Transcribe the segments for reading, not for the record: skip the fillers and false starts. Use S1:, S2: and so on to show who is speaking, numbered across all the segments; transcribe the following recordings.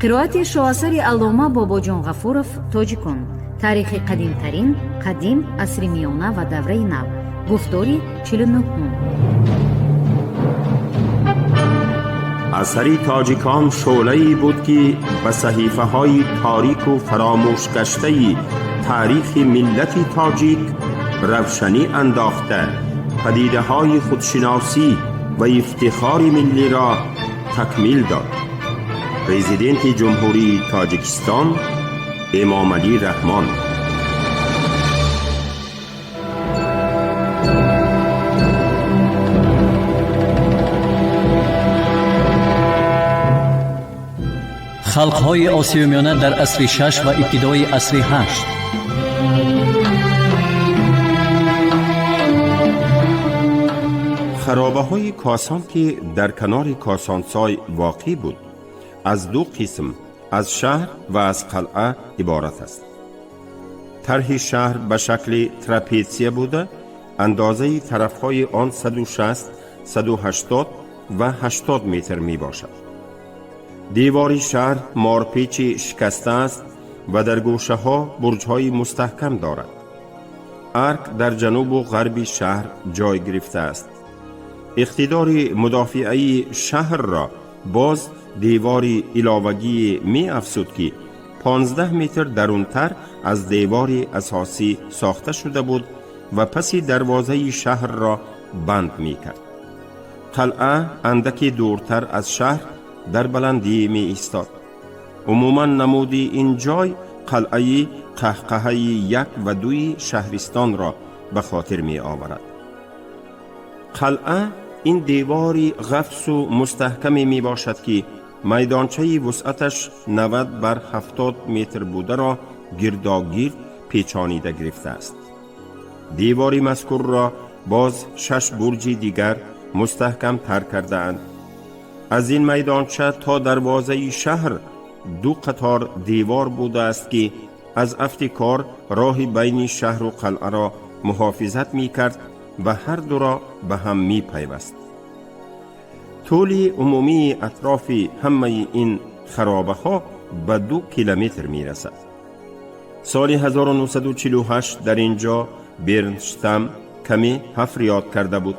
S1: Қироати шоҳасари Аллома Бобоҷон Ғафуров «Тоҷикон. Таърихи қадимтарин, қадим, асри миёна ва давраи нав», гуфтори 49-ум.
S2: Асари «Тоҷикон» шӯълае буд, ки ба саҳифаҳои торику фаромӯшгаштаи таърихи миллати тоҷик равшанӣ андохта, падидаҳои худшиносӣ ва ифтихори миллиро такмил дод. Президенти Ҷумҳурии Тоҷикистон Эмомалӣ Раҳмон.
S3: Халқҳои Осиёи Миёна дар асри шаш ва ибтидои асри ҳашт.
S2: Харобаҳои Косон, ки дар канори Косонсой воқеъ буд, аз ду қисм, аз шаҳр ва аз қалъа иборат аст. Тарҳи шаҳр ба шакли трапетсия буда, андозаи тарафҳои он 160, 180 ва 80 метр мебошад. Девори шаҳр морпечи шикаста аст ва дар гӯшаҳо бурҷҳои мустаҳкам дорад. Арк дар ҷанубу ғарби шаҳр ҷой гирифтааст. Иқтидори мудофиаи шаҳрро боз девори иловагие меафзуд, ки 15 метр дарунтар аз девори асосӣ сохта шуда буд ва паси дарвозаи шаҳрро банд мекард. Қалъа андаке дуртар аз шаҳр дар баландӣ меистод. Умуман, намуди ин ҷой қалъаи Қаҳқаҳаи як ва дуи шаҳристонро ба хотир меоварад. Қалъа ин девори ғафсу мустаҳкаме мебошад, ки майдончаи вусъаташ 90 бар 70 метр бударо гирдогирд печонида гирифтааст. Девори мазкурро боз шаш бурҷи дигар мустаҳкамтар кардаанд. Аз ин майдонча то дарвозаи шаҳр ду қатор девор будааст, ки аз афти кор роҳи байни шаҳру қалъаро муҳофизат мекард ва ҳар дуро ба ҳам мепайваст. Тӯли умумии атрофи ҳамаи ин харобаҳо ба 2 километр мерасад. Соли 1948 дар ин ҷо Бернштам каме ҳафриёт карда буд.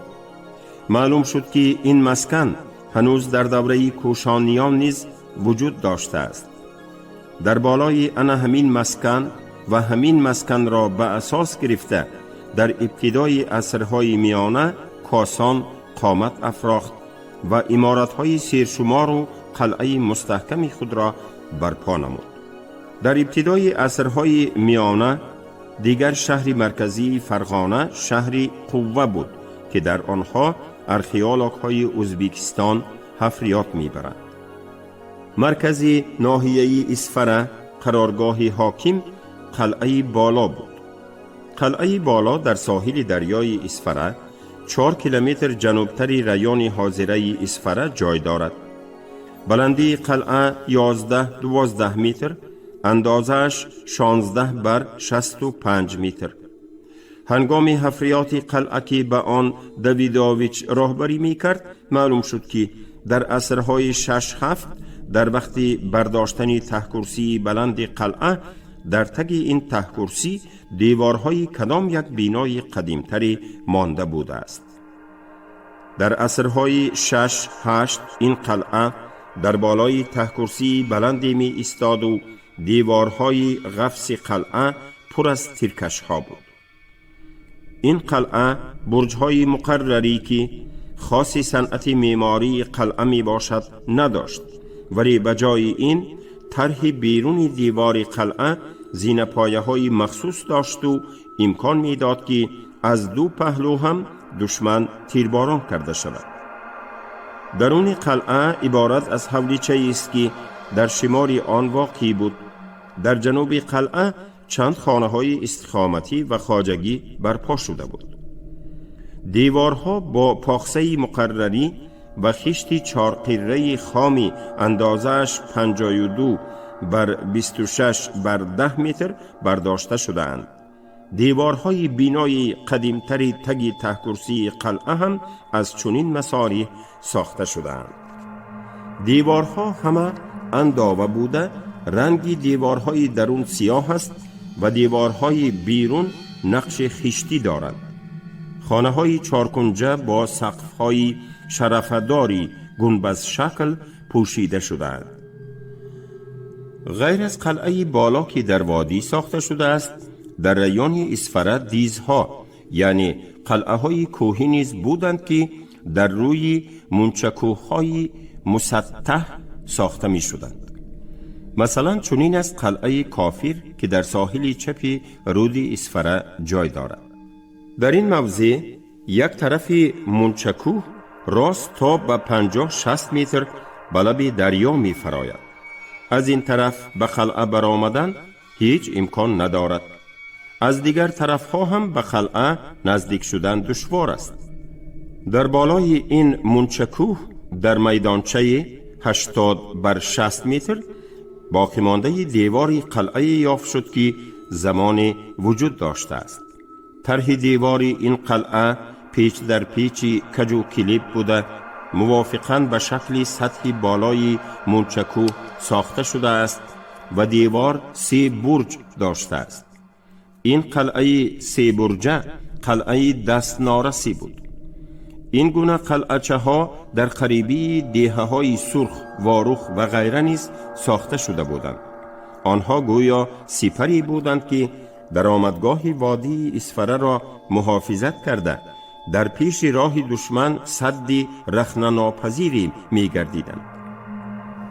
S2: Маълум шуд, ки ин маскан ҳанӯз дар давраи Кӯшониён низ вуҷуд доштааст. Дар болои ана ҳамин маскан ва ҳамин масканро ба асос гирифта, дар ибтидои асрҳои миёна Косон қомат афрохт ва иморатҳои сершумору қалъаи мустаҳками худро барпо намуд. Дар ибтидои асрҳои миёна дигар шаҳри марказии Фарғона шаҳри Қувва буд, ки дар онҳо археологҳои Ӯзбекистон ҳафриёт мебаранд. Маркази ноҳияи Исфара, қароргоҳи ҳоким Қалъаи Боло буд. Қалъаи Боло дар соҳили дарёи Исфара, 4 километр ҷанубтари райони ҳозираи Исфара ҷой дорад. Баландии қалъа 11-12 метр, андозааш 16 бар 65 метр. Ҳангоми ҳафриёти қалъа, ки ба он Давидович роҳбарӣ мекард, маълум шуд, ки дар асрҳои 6-7, дар вақти бардоштани таҳкурсии баланди қалъа, дар таги ин таҳкурсӣ деворҳои кадом як бинои қадимтаре монда будааст. Дар асрҳои 6-8 ин қалъа дар болои таҳкурсии баланде меистоду деворҳои ғафси қалъа пур аз тиркашҳо буд. Ин қалъа бурҷҳои муқаррарӣ, ки хоси санъати меъмории қалъа мебошад, надошт, вале ба ҷои ин тарҳи беруни девори қалъа зинапояҳои махсус дошту имкон медод, ки аз ду паҳлӯ ҳам душман тирборон карда шавад. Даруни қалъа иборат аз ҳавличаест, ки дар шимори он воқеъ буд. Дар ҷануби қалъа чанд хонаҳои истиқоматӣ ва хоҷагӣ барпо шуда буд. Деворҳо бо похсаи муқаррарӣ ва хишти чорқирраи хоми андозааш 52 бар 26 бар 10 метр бардошта шудаанд. Деворҳои бинои қадимтари таги таҳкурсии қалъа ҳам аз чунин масолеҳ сохта шудаанд. Деворҳо ҳама андова буда, ранги деворҳои дарун сиёҳ аст ва деворҳои берун нақши хиштӣ доранд. Хонаҳои чоркунҷа бо сақфҳои шарафадори гунбазшакл пӯшида шудаанд. Ғайр аз қалъаи боло, ки дар водӣ сохта шудааст, дар райони Исфара дизҳо, яъне қалъаҳои кӯҳӣ низ буданд, ки дар рӯи мунчакӯҳҳои мусаттаҳ сохта мешуданд. Масалан, чунин аст қалъаи Кофир, ки дар соҳили чапи рӯди Исфара ҷой дорад. Дар ин мавзеъ як тарафи мунчакӯҳ рост то ба 50-60 метр ба лаби дарё мефарояд. Аз ин тараф ба қалъа баромадан ҳеҷ имкон надорад. Аз дигар тарафҳо ҳам ба қалъа наздик шудан душвор аст. Дар болои ин мунчакӯҳ, дар майдончаи 80 бар 60 метр, боқимондаи девори қалъае ёфт шуд, ки замоне вуҷуд доштааст. Тарҳи девори ин қалъа печ дар печи каҷу килиб буда, мувофиқан ба шакли сатҳи болои мунчакӯҳ сохта шудааст ва девор се бурҷ доштааст. Ин қалъаи себурҷа қалъаи дастнорасе буд. Ин гуна қалъачаҳо дар қарибии деҳаҳои Сурх, Ворух ва ғайра низ сохта шуда буданд. Онҳо гӯё сипаре буданд, ки даромадгоҳи водии Исфараро муҳофизат карда, дар пеши роҳи душман садди рахнанопазире мегардиданд.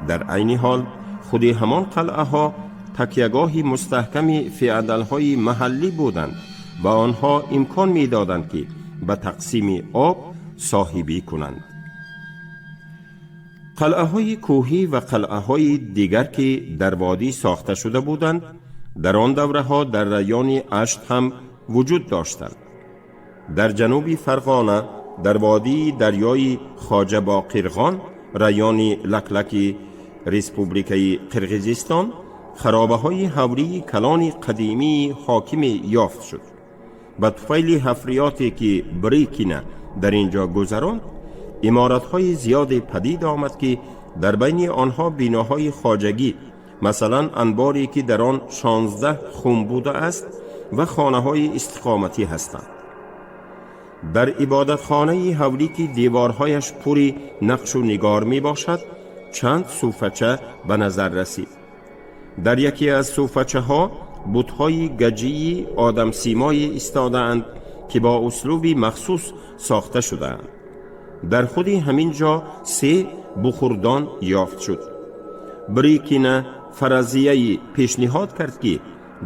S2: Дар айни ҳол худи ҳамон қалъаҳо такягоҳи мустаҳками феодалҳои маҳаллӣ буданд ва онҳо имкон медоданд, ки ба тақсими об соҳибӣ кунанд. Қалъаҳои кӯҳӣ ва қалъаҳои дигар, ки дар водӣ сохта шуда буданд, дар он давраҳо дар райони Ашт ҳам вуҷуд доштанд. Дар ҷануби Фарғона, дар водии дарёи Хоҷабоқирғон, райони Лаклаки Республикаи Қирғизистон, харобаҳои ҳавлии калони қадимии ҳокиме ёфт шуд. Ба туфайли ҳафриёте, ки Брикина дар ин ҷо гузаронд, иморатҳои зиёде падид омад, ки дар байни онҳо биноҳои хоҷагӣ, масалан, анборе, ки дар он 16 хум будааст, ва хонаҳои истиқоматӣ ҳастанд. Дар ибодатхонаи ҳавлӣ, ки деворҳояш пури нақшу нигор мебошад, чанд суфача ба назар расид. Дар яке аз суфачаҳо бутҳои гаҷии одамсимое истодаанд, ки бо услуби махсус сохта шудаанд. Дар худи ҳамин ҷо се бухурдон ёфт шуд. Брикина фаразияи пешниҳод кард, ки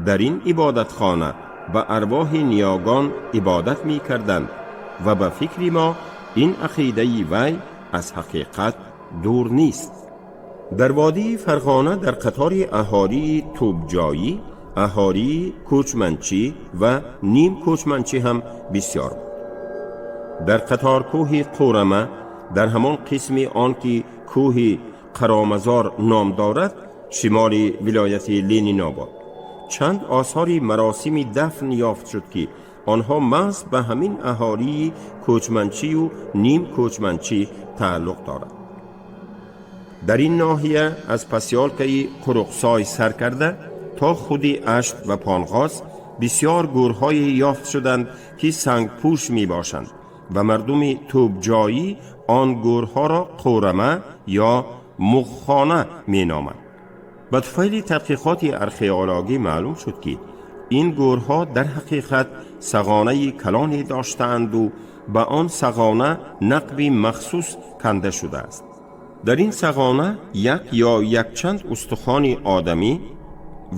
S2: дар ин ибодатхона ба арвоҳи ниёгон ибодат мекарданд, ва ба фикри мо ин ақидаи вай аз ҳақиқат дур нест. Дар водии Фарғона дар қатори аҳолии тӯбҷоӣ аҳолии кӯчманчӣ ва ним кӯчманчӣ ҳам бисёр буд. Дар қаторкӯҳи Қурама, дар ҳамон қисми он, ки кӯҳи Қаромазор ном дорад, шимоли вилояти Ленинобод, чанд осори маросими дафн ёфт шуд, ки онҳо маҳз ба ҳамин аҳолии кӯчманчию ним кӯчманчӣ тааллуқ дорад. Дар ин ноҳия аз посёлкаи Қуруқсой сар карда то худи Ашт ва Понғоз бисёр гӯрҳое ёфт шуданд, ки сангпӯш мебошанд ва мардуми тӯбҷоӣ он гӯрҳоро қурама ё муғхона меноманд. Ба туфайли тадқиқоти археологӣ маълум шуд, ки ин гӯрҳо дар ҳақиқат сағонаи калоне доштаанду ба он сағона нақби махсус канда шудааст. Дар ин сағона як ё якчанд устухони одамӣ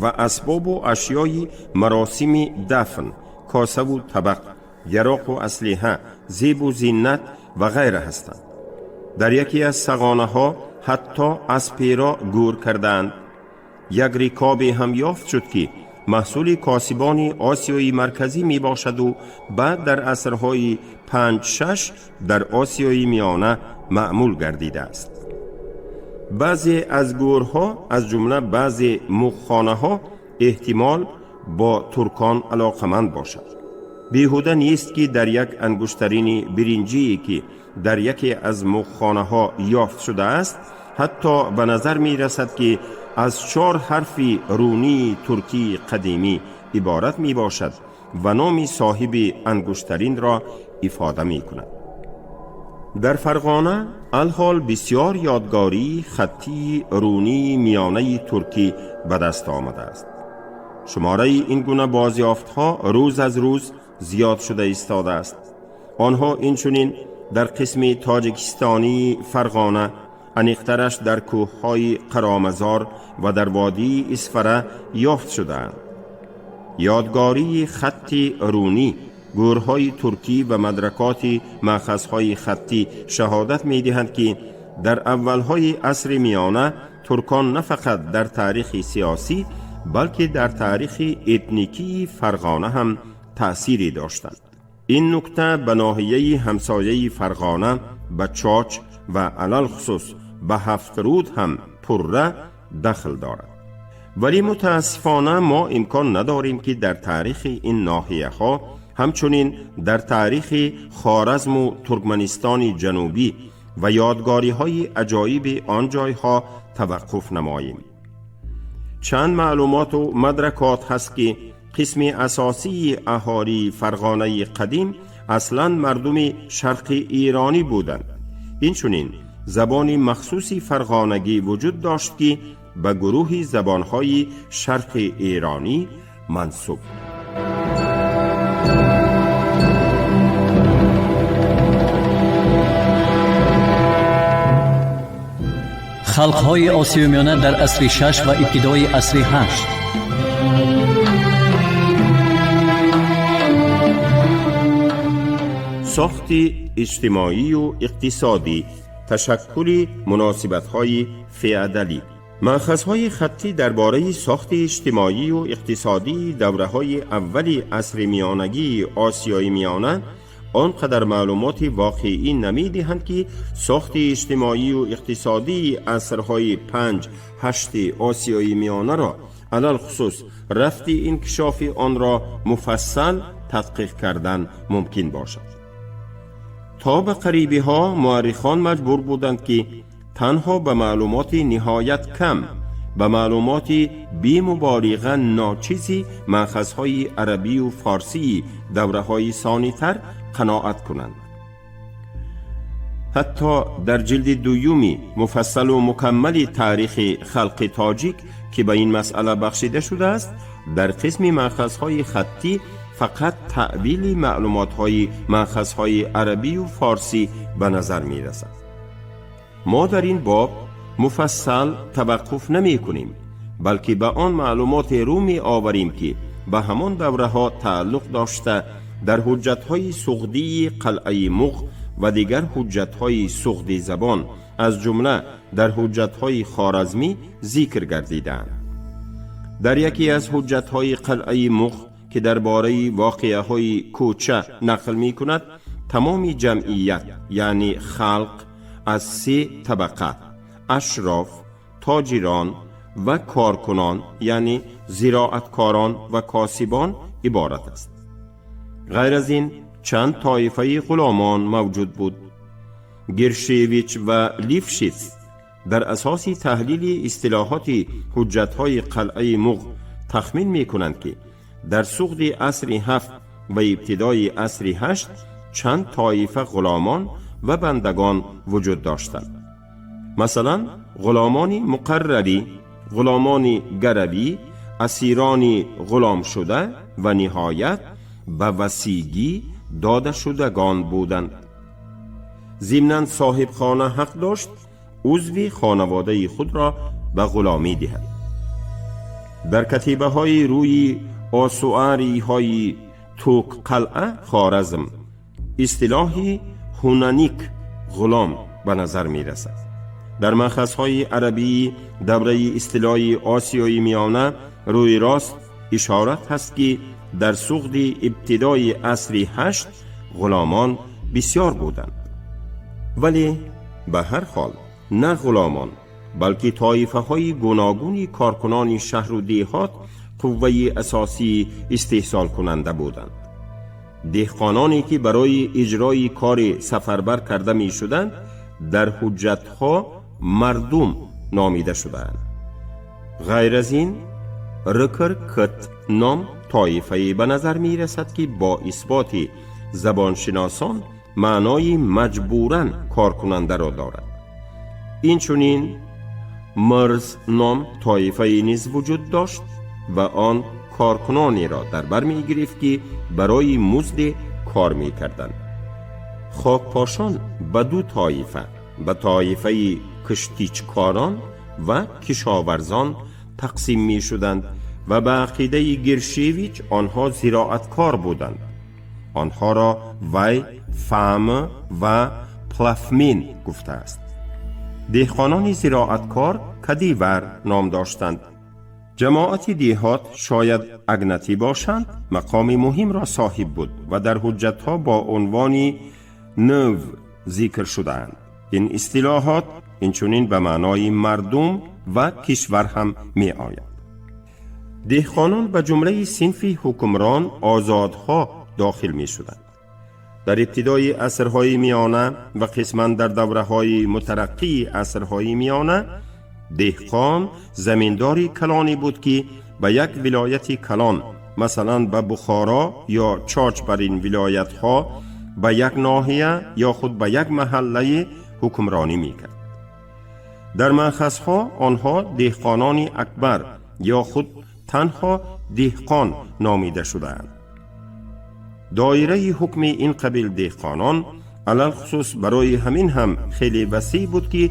S2: ва асбобу ашёи маросими дафн, косаву табақ, яроқу аслиҳа, зебу зиннат ва ғайра ҳастанд. Дар яке аз сағонаҳо ҳатто асперо гӯр кардаанд. Як рикобе ҳам ёфт шуд, ки маҳсули косибони Осиёи Марказӣ мебошаду баъд дар асрҳои 5-6 дар Осиёи Миёна маъмул гардидааст. Баъзе аз гӯрҳо, аз ҷумла баъзе муғхонаҳо, эҳтимол бо туркон алоқаманд бошад. Беҳуда нест, ки дар як ангуштарини биринҷие, ки дар яке аз муғхонаҳо ёфт шудааст, Ҳатто ба назар мерасад, ки аз 4 ҳарфи рунии туркии қадимӣ иборат мебошад ва номи соҳиби ангуштаринро ифода мекунад. Дар Фарғона алҳол бисёр ёдгории хаттии рунии миёнаи туркӣ ба даст омадааст. Шумораи ин гуна бозёфтҳо рӯз аз рӯз зиёд шуда истодааст. Онҳо инчунин дар қисми тоҷикистонии Фарғона, аниқтараш дар кӯҳҳои Қаромазор ва дар водии Исфара ёфт шудаанд. Ёдгории хатти рунӣ, гӯрҳои туркӣ ва мадракоти маъхазҳои хаттӣ шаҳодат медиҳанд, ки дар аввалҳои асри миёна туркон на фақат дар таърихи сиёсӣ, балки дар таърихи этникии Фарғона ҳам таъсире доштанд. Ин нукта ба ноҳияи ҳамсояи Фарғона, ба Чоч ва алалхусус ба Ҳафтруд ҳам пурра дахл дорад. Вале мутаассифона мо имкон надорем, ки дар таърихи ин ноҳияҳо, ҳамчунин дар таърихи Хоразму Туркманистони Ҷанубӣ ва ёдгориҳои аҷоиби он ҷойҳо таваққуф намоем. Чанд маълумоту мадракот ҳаст, ки қисми асосии аҳолии Фарғонаи қадим аслан мардуми шарқи эронӣ буданд. Инчунин забони махсуси фарғонагӣ вуҷуд дошт, ки ба гурӯҳи забонҳои шарқи эронӣ мансуб.
S3: Халқҳои Осиёи Миёна дар асри шаш ва ибтидои асри ҳашт.
S2: Сохти иҷтимоию иқтисодӣ, ташаккули муносибатҳои феодалӣ. Маъхазҳои хаттӣ дар бораи сохти иҷтимоию иқтисодии давраҳои аввали асри миёнагии Осиёи Миёна он қадар маълумоти воқеӣ намедиҳанд, ки сохти иҷтимоию иқтисодии асрҳои 5-8 Осиёи Миёнаро, алалхусус рафти инкишофи онро муфассал тадқиқ кардан мумкин бошад. То ба қарибиҳо муаррихон маҷбур буданд, ки танҳо ба маълумоти ниҳоят кам, ба маълумоти бемуболиға ночизи маъхазҳои арабию форсии давраҳои сонитар қаноат кунанд. Ҳатто дар ҷилди дуюми муфассалу мукаммали таърихи халқи тоҷик, ки ба ин масъала бахшида шудааст, дар қисми маъхазҳои хаттӣ фақат таъвили маълумотҳои маъхазҳои арабию форсӣ ба назар мерасад. Мо дар ин боб муфассал таваққуф намекунем, балки ба он маълумоте рӯ меоварем, ки ба ҳамон давраҳо тааллуқ дошта, дар ҳуҷҷатҳои суғдии қалъаи Муғ ва дигар ҳуҷҷатҳои суғдӣ забон, аз ҷумла дар ҳуҷҷатҳои хоразмӣ зикр гардидаанд. Дар яке аз ҳуҷҷатҳои қалъаи Муғ, ки дар бораи воқеаҳои кӯча нақл мекунад, тамоми ҷамъият, яъне халқ, аз се табақа: ашроф, тоҷирон ва коркунон, яъне зироаткорон ва косибон иборат аст. Ғайр аз ин чанд тоифаи ғуломон мавҷуд буд. Гиршевич ва Лившиц дар асоси таҳлили истилоҳоти ҳуҷҷатҳои қалъаи Муғ тахмин мекунанд, ки дар суғди асри ҳафт ва ибтидои асри ҳашт чанд тоифа ғуломон ва бандагон вуҷуд доштанд. Масалан, ғуломони муқаррарӣ, ғуломони гаравӣ, асирони ғуломшуда ва ниҳоят ба васигӣ додашудагон буданд. Зимнан соҳибхона ҳақ дошт узви хонаводаи худро ба ғуломӣ диҳад. Дар катибаҳои рӯи осуариҳои Тӯкқалъа, Хоразм, истилоҳи ҳунаник ғулом ба назар мерасад. Дар манхазҳои арабии давраи истилои Осиёи Миёна рӯи рост ишорат ҳаст, ки дар суғди ибтидои асри ҳашт ғуломон бисёр буданд. Вале ба ҳар ҳол на ғуломон, балки тоифаҳои гуногуни коркунони шаҳру деҳот қувваи асосии истеҳсолкунанда буданд. Деҳқононе, ки барои иҷрои кори сафарбар карда мешуданд, дар ҳуҷҷатҳо мардум номида шудаанд. Ғайр аз ин, Ркркт ном тоифае ба назар мерасад, ки бо исботи забоншиносон маънои маҷбуран коркунандаро дорад. Инчунин Мирз ном тоифае низ вуҷуд дошт ва он коркунонеро дар бар мегирифт, ки барои музде кор мекарданд. Хокпошон ба ду тоифа, ба тоифаи киштичкорон ва кишоварзон тақсим мешуданд ва ба ақидаи Гиршевич онҳо зироаткор буданд. Онҳоро вай фам ва плафмин гуфтааст. Деҳқонони зироаткор кадивар ном доштанд. Ҷамоати деҳот, шояд агнатӣ бошанд, мақоми муҳимро соҳиб буд ва дар ҳуҷҷатҳо бо унвони нв зикр шудаанд. Ин истилоҳот инчунин ба маънои мардум ва кишвар ҳам меояд. Деҳқонон ба ҷумлаи синфи ҳукмрон озодҳо дохил мешуданд. Дар ибтидои асрҳои миёна ва қисман дар давраҳои мутараққии асрҳои миёна деҳқон заминдори калоне буд, ки ба як вилояти калон, масалан ба Бухоро ё Чоч, бар ин вилоятҳо, ба як ноҳия ё худ ба як маҳаллае ҳукмронӣ мекард. Дар манхазҳо онҳо деҳқонони акбар ё худ танҳо деҳқон номида шудаанд. Доираи ҳукми ин қабил деҳқонон алалхусус барои ҳамин ҳам хеле васеъ буд, ки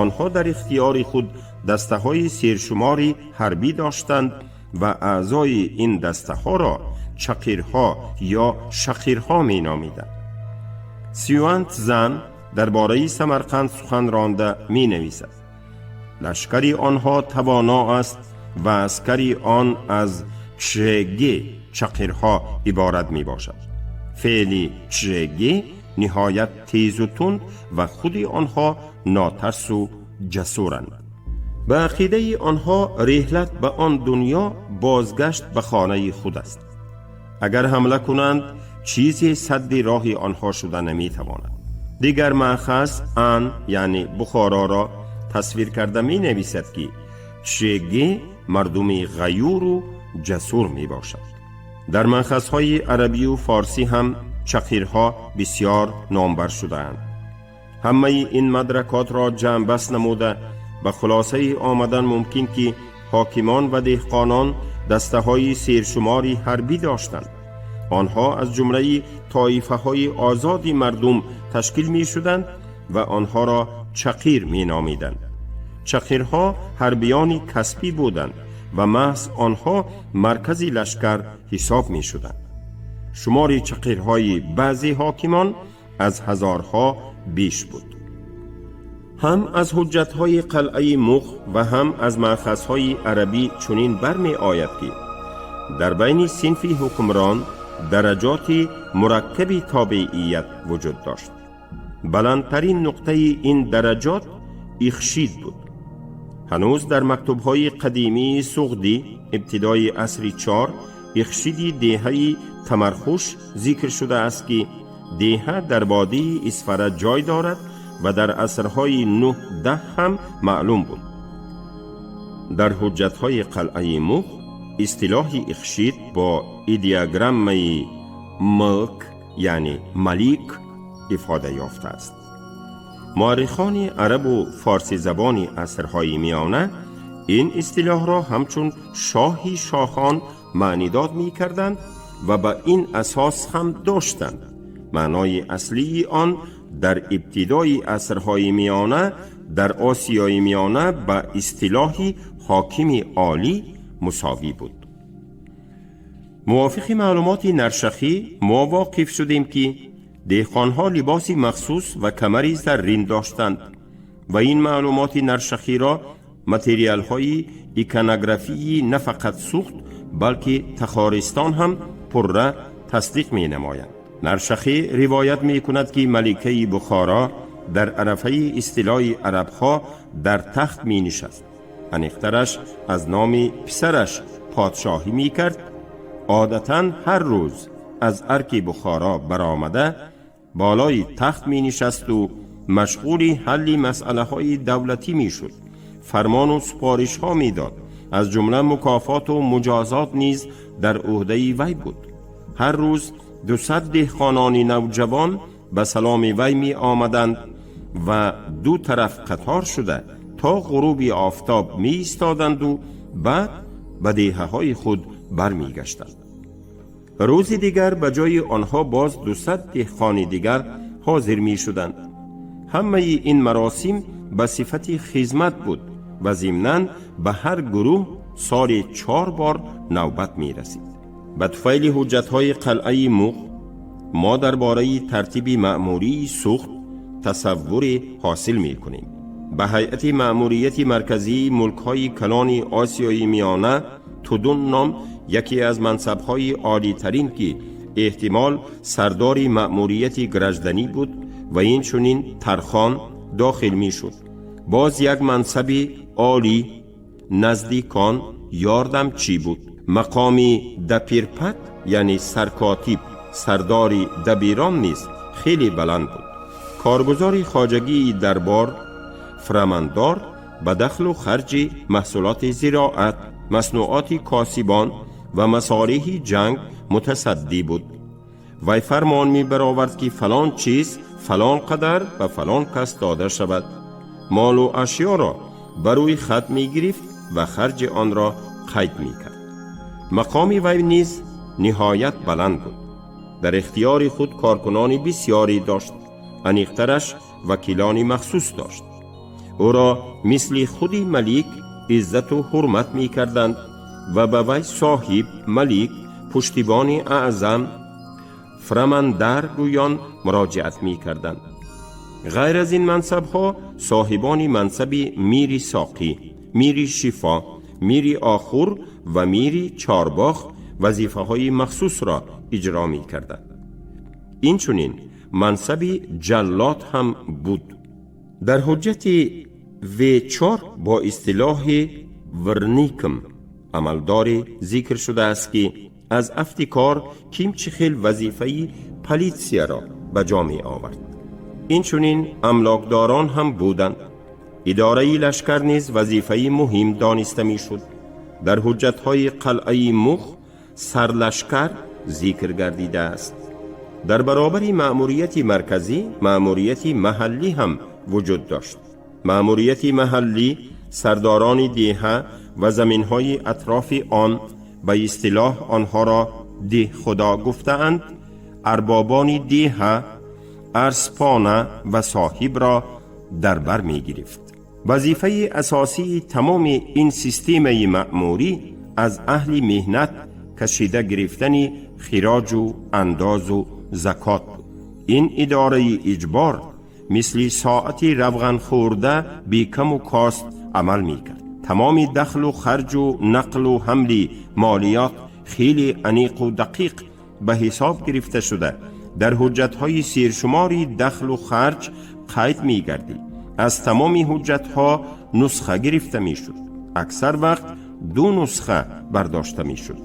S2: онҳо дар ихтиёри худ дастаҳои сершумори ҳарбӣ доштанд ва аъзои ин дастаҳоро чақирҳо ё шақирҳо меномиданд. Сюант Зан дар бораи Самарқанд сухан ронда менависад: лашкари онҳо тавоно аст ва аскари он аз чжеге, чақирҳо иборат мебошад. Феъли чжеге ниҳоят тезу тунд ва худи онҳо нотарсу ҷасуранд. Ба ақидаи онҳо реҳлат ба он дунё бозгашт ба хонаи худ аст. Агар ҳамла кунанд, чизе садди роҳи онҳо шуда наметавонад. Дигар маъхаз ан, яъне Бухороро тасвир карда менависад, ки чжеге мардуми ғаюру ҷасур мебошад. Дар манхазҳои арабию форсӣ ҳам чақирҳо бисьёр номбар шудаанд. Ҳамаи ин мадракотро ҷамъбаст намуда, ба хулосае омадан мумкин, ки ҳокимон ва деҳқонон дастаҳои сершумори ҳарбӣ доштанд. Онҳо аз ҷумлаи тоифаҳои озоди мардум ташкил мешуданд ва онҳоро чақир меномиданд. Чақирҳо ҳарбиёни касбӣ буданд ва маҳз онҳо маркази лашкар ҳисоб мешуданд. Шумори чақирҳои баъзе ҳокимон аз ҳазорҳо беш буд. Ҳам аз ҳуҷҷатҳои қалъаи Муғ ва ҳам аз маъхазҳои арабӣ чунин бармеояд, ки дар байни синфи ҳукмрон дараҷоти мураккаби тобеият вуҷуд дошт. Баландтарин нуқтаи ин дараҷот ихшид буд. Ҳанӯз дар мактубҳои қадимии суғдӣ, ибтидои асри чор, ихшиди деҳаи Тамархуш зикр шудааст, ки деҳа дар водии Исфара ҷой дорад ва дар асрҳои 9-10 ҳам маълум буд. Дар ҳуҷҷатҳои қалъаи Муғ истилоҳи ихшид бо идеограммаи млк, яъне малик, ифода ёфтааст. Муаррихони арабу форсизабони асрҳои миёна ин истилоҳро ҳамчун шоҳи шоҳон маънидод мекарданд ва ба ин асос ҳам доштанд. Маънои аслии он дар ибтидои асрҳои миёна дар Осиёи Миёна ба истилоҳи ҳокими олӣ мусовӣ буд. Мувофиқи маълумоти Наршахӣ мо воқиф шудем, ки деҳқонҳо либоси махсус ва камари заррин доштанд ва ин маълумоти Наршахиро материалҳои иконографии на фақат Суғд, балки Тахористон ҳам пурра тасдиқ менамоянд. Наршахӣ ривоят мекунад, ки маликаи Бухоро дар арафаи истилои арабҳо дар тахт менишаст, аниқтараш аз номи писараш подшоҳӣ мекард. Одатан ҳар рӯз аз арки Бухоро баромада, болои тахт менишасту Машғули ҳалли масъалаҳои давлатӣ мешуд, фармону супоришҳо медод. Аз ҷумла мукофоту муҷозот низ дар ӯҳдаи вай буд. Ҳар рӯз 200 деҳқонони навҷавон ба саломи вай меомаданд ва ду тараф қатор шуда то ғуруби офтоб меистоданду баъд ба деҳаҳои худ бармегаштанд. Рӯзи дигар ба ҷои онҳо боз 200 деҳқони дигар ҳозир мешуданд. Ҳамаи ин маросим ба сифати хизмат буд ва зимнан ба ҳар гурӯҳ соли 4 бор навбат мерасид. Ба туфайли ҳуҷҷатҳои қалъаи Муғ мо дар бораи тартиби маъмурии Суғд тасаввуре ҳосил мекунем. Ба ҳайати маъмурияти марказии мулкҳои калони Осиёи Миёна Тудун ном яке аз мансабҳои олитарин, ки эҳтимол сардори маъмурияти гражданӣ буд ва инчунин тархон дохил мешуд. Боз як мансаби олӣ наздикон ёрдамчӣ буд. Мақоми дапирпат, яъне саркотиб, сардори дабирон низ хеле баланд буд. Коргузори хоҷагии дарбор фрамандор ба дахлу харҷи маҳсулоти зироат, маснуоти косибон ва масолеҳи ҷанг мутасаддӣ буд. Вай фармон мебаровард, ки фалон чиз фалон қадар ба фалон кас дода шавад. Молу ашёро ба рӯи хат мегирифт ва харҷи онро қайд мекард. Мақоми вай низ ниҳоят баланд буд. Дар ихтиёри худ коркунони бисёре дошт, аниқтараш вакилони махсус дошт. Ӯро мисли худи малик иззату ҳурмат мекарданд ва ба вай соҳиб, малик, пуштибони аъзам, фрамандар гӯён муроҷиат мекарданд. Ғайр аз ин мансабҳо, соҳибони мансаби мири соқӣ, мири шифо, мири охур ва мири чорбоғ вазифаҳои махсусро иҷро мекарданд. Инчунин мансаби ҷаллод ҳам буд. Дар ҳуҷҷати В4 бо истилоҳи врникм амалдоре зикр шудааст, ки аз афти кор ким чӣ хел вазифаи политсияро ба ҷо меовард. Инчунин амлокдорон ҳам буданд. Идораи лашкар низ вазифаи муҳим дониста мешуд. Дар ҳуҷҷатҳои қалъаи Муғ сарлашкар зикр гардидааст. Дар баробари маъмурияти марказӣ маъмурияти маҳаллӣ ҳам вуҷуд дошт. Маъмурияти маҳаллӣ сардорони деҳа ва заминҳои атрофи он, ба истилоҳ онҳоро деҳхудо гуфтаанд, арбобони деҳа, арспона ва соҳибро дар бар мегирифт. Вазифаи асосии тамоми ин системаи маъмурӣ аз аҳли меҳнат кашида гирифтани хироҷу андозу закот буд. Ин идораи иҷбор мисли соати равғанхӯрда бекаму кост амал мекард. Тамоми дахлу харҷу нақлу ҳамли молиёт хеле аниқу дақиқ ба ҳисоб гирифта шуда, дар ҳуҷҷатҳои сершумори дахлу харҷ қайд мегардид. Аз тамоми ҳуҷҷатҳо нусха гирифта мешуд. Аксар вақт ду нусха бардошта мешуд,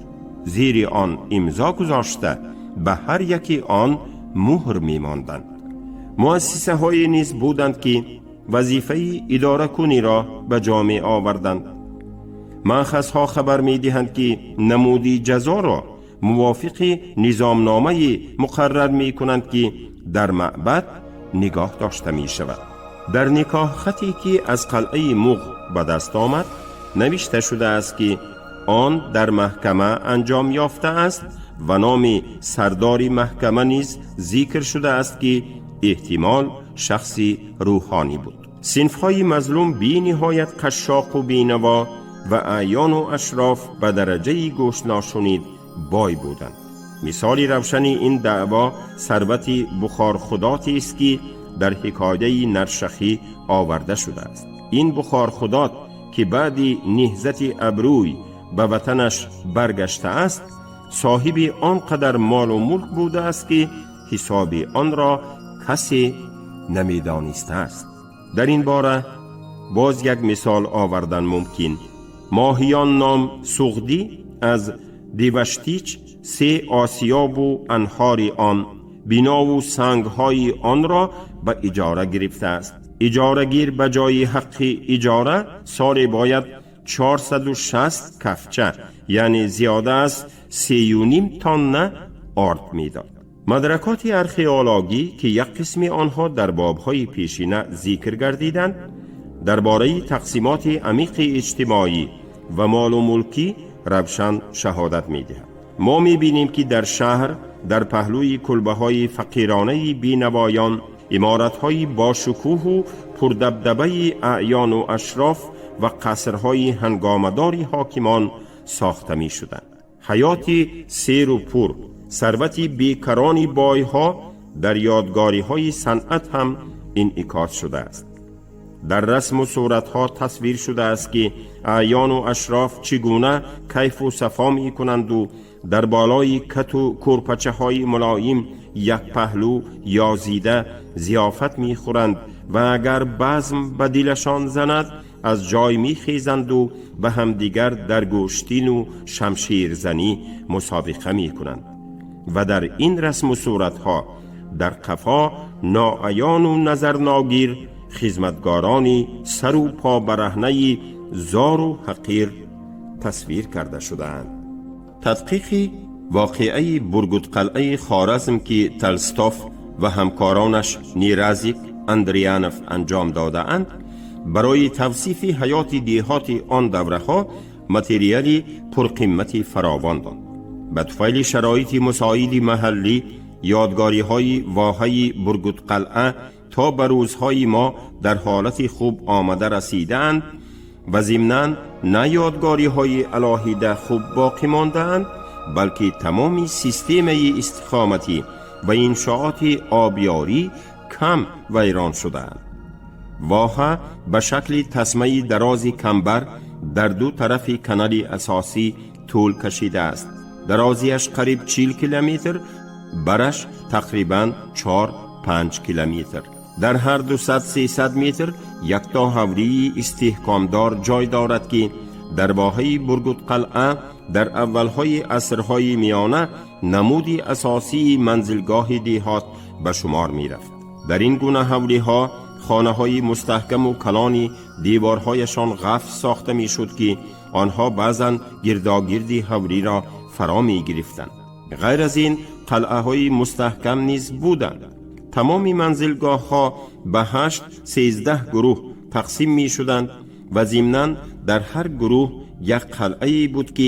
S2: зери он имзо гузошта, ба ҳар яки он муҳр мемонданд. Муассисаҳое низ буданд, ки вазифаи идоракуниро ба ҷо меоварданд. Манхазҳо хабар медиҳанд, ки намуди ҷазоро мувофиқи низомномае муқаррар мекунанд, ки дар маъбад нигоҳ дошта мешавад. Дар никоҳхате, ки аз қалъаи Муғ ба даст омад, навишта шудааст, ки он дар маҳкама анҷом ёфтааст ва номи сардори маҳкама низ зикр шудааст, ки эҳтимол шахси рӯҳонӣ буд. Синфҳои мазлум бениҳоят қашшоқу бенаво ва аъёну ашроф ба дараҷаи гӯшношунид бой буданд. Мисоли равшани ин даъво сарвати бухорхудотест, ки дар ҳикояи Наршахӣ оварда шудааст. Ин бухорхудот, ки баъди ниҳзати абрӯй ба ватанаш баргаштааст, соҳиби он қадар молу мулк будааст, ки ҳисоби онро касе намедонистааст. Дар ин бора боз як мисол овардан мумкин. Моҳиён ном Суғдӣ аз Деваштич се осиёбу анҳори он бинову сангҳои онро ба иҷора гирифтааст. Иҷорагир ба ҷои ҳаққи иҷора соле бояд 460 кафча, яъне зиёда аз 3,5 тонна орд медод. Мадракоти археологӣ, ки як қисми онҳо дар бобҳои пешина зикр гардиданд, дар бораи тақсимоти амиқи иҷтимоӣ ва молу мулкӣ равшан шаҳодат медиҳад. Мо мебинем, ки дар шаҳр дар паҳлӯи кулбаҳои фақиронаи бенавоён иморатҳои бошукӯҳу пурдабдабаи аъёну ашроф ва қасрҳои ҳангомадори ҳокимон сохта мешуданд. Ҳаёти серу пур, сарвати бекарони бойҳо дар ёдгориҳои санъат ҳам инъикос шудааст. Дар расму суратҳо тасвир шудааст, ки аъёну ашроф чӣ гуна кайфу сафо мекунанду дар болои кату кӯрпачаҳои мулоим як паҳлӯ ёзида зиёфат мехӯранд ва агар базм ба дилашон занад, аз ҷой мехезанду ба ҳамдигар дар гӯштину шамширзанӣ мусобиқа мекунанд. Ва дар ин расму суратҳо дар қафо ноаёну назарногир хизматгорони сару побараҳнаи зору ҳақир тасвир карда шудаанд. Тадқиқи воқеаи Бургудқалъаи Хоразм, ки Толстов ва ҳамкоронаш Ниразик, Андрианов анҷом додаанд, барои тавсифи ҳаёти деҳоти он давраҳо материали пурқиммати фаровон дод. Ба туфайли шароити мусоиди маҳаллӣ ёдгориҳои воҳаи Бургудқалъа то ба рӯзҳои мо дар ҳолати хуб омада расидаанд ва зимнан на ёдгориҳои алоҳида хуб боқӣ мондаанд, балки тамоми системаи истиқоматӣ ва иншооти обёрӣ кам вайрон шудаанд. Воҳа ба шакли тасмаи дарози камбар дар ду тарафи канали асосӣ тӯл кашидааст. Дарозиаш қариб 40 километр, бараш тақрибан 4-5 километр. Дар ҳар 200-300 метр якто ҳавлии истиҳкомдор ҷой дорад, ки дар воҳаи Бургудқалъа дар аввалҳои асрҳои миёна намуди асосии манзилгоҳи деҳот ба шумор мерафт. Дар ин гуна ҳавлиҳо хонаҳои мустаҳкаму калони деворҳояшон ғафз сохта мешуд, ки онҳо баъзан гирдогирди ҳавлиро фаро мегирифтанд. Ғайр аз ин қалъаҳои мустаҳкам низ буданд. Тамоми манзилгоҳҳо ба 8-13 гурӯҳ тақсим мешуданд ва зимнан дар ҳар гурӯҳ як қалъае буд, ки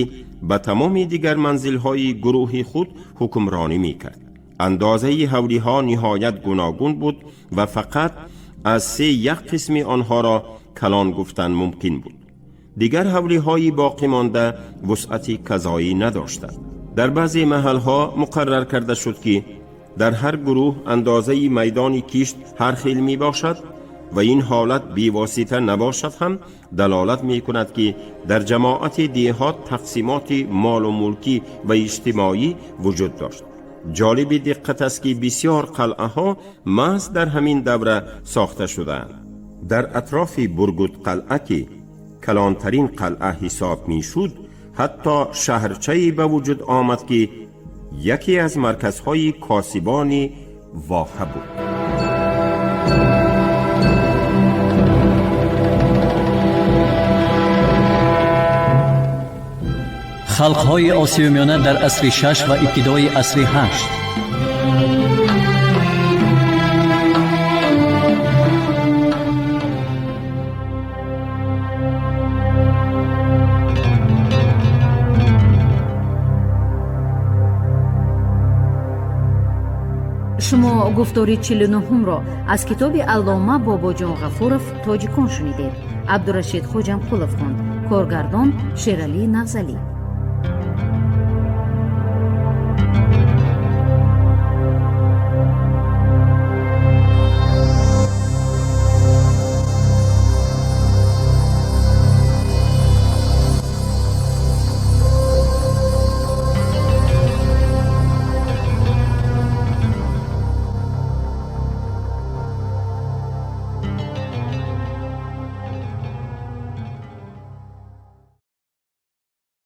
S2: ба тамоми дигар манзилҳои гурӯҳи худ ҳукмронӣ мекард. Андозаи ҳавлиҳо ниҳоят гуногун буд ва фақат аз се як қисми онҳоро калон гуфтан мумкин буд. Дигар ҳавлиҳои боқӣ монда вусъати казоӣ надоштанд. Дар баъзе маҳалҳо муқаррар карда шуд, ки дар ҳар гурӯҳ андозаи майдони кишт ҳар хел мебошад ва ин ҳолат бевосита набошад ҳам далолат мекунад, ки дар ҷамоати деҳот тақсимоти молу мулкӣ ва иҷтимоӣ вуҷуд дошт. Ҷолиби диққат аст, ки бисёр қалъаҳо маҳз дар ҳамин давра сохта шудаанд. Дар атрофи Бургудқалъа, ки калонтарин қалъа ҳисоб мешуд, ҳатто шаҳрчае ба вуҷуд омад, ки яке аз марказҳои косибони воҳа буд.
S3: Халқҳои Осиёи Миёна дар асри шаш ва ибтидои асри ҳашт.
S1: Шумо гуфтори 49-ҳумро аз китоби аллома Бобоҷон Ғафуров «Тоҷикон» шунидед. Абдурашид Хоҷамқулов хонд. Коргардон Шералӣ Навзалӣ.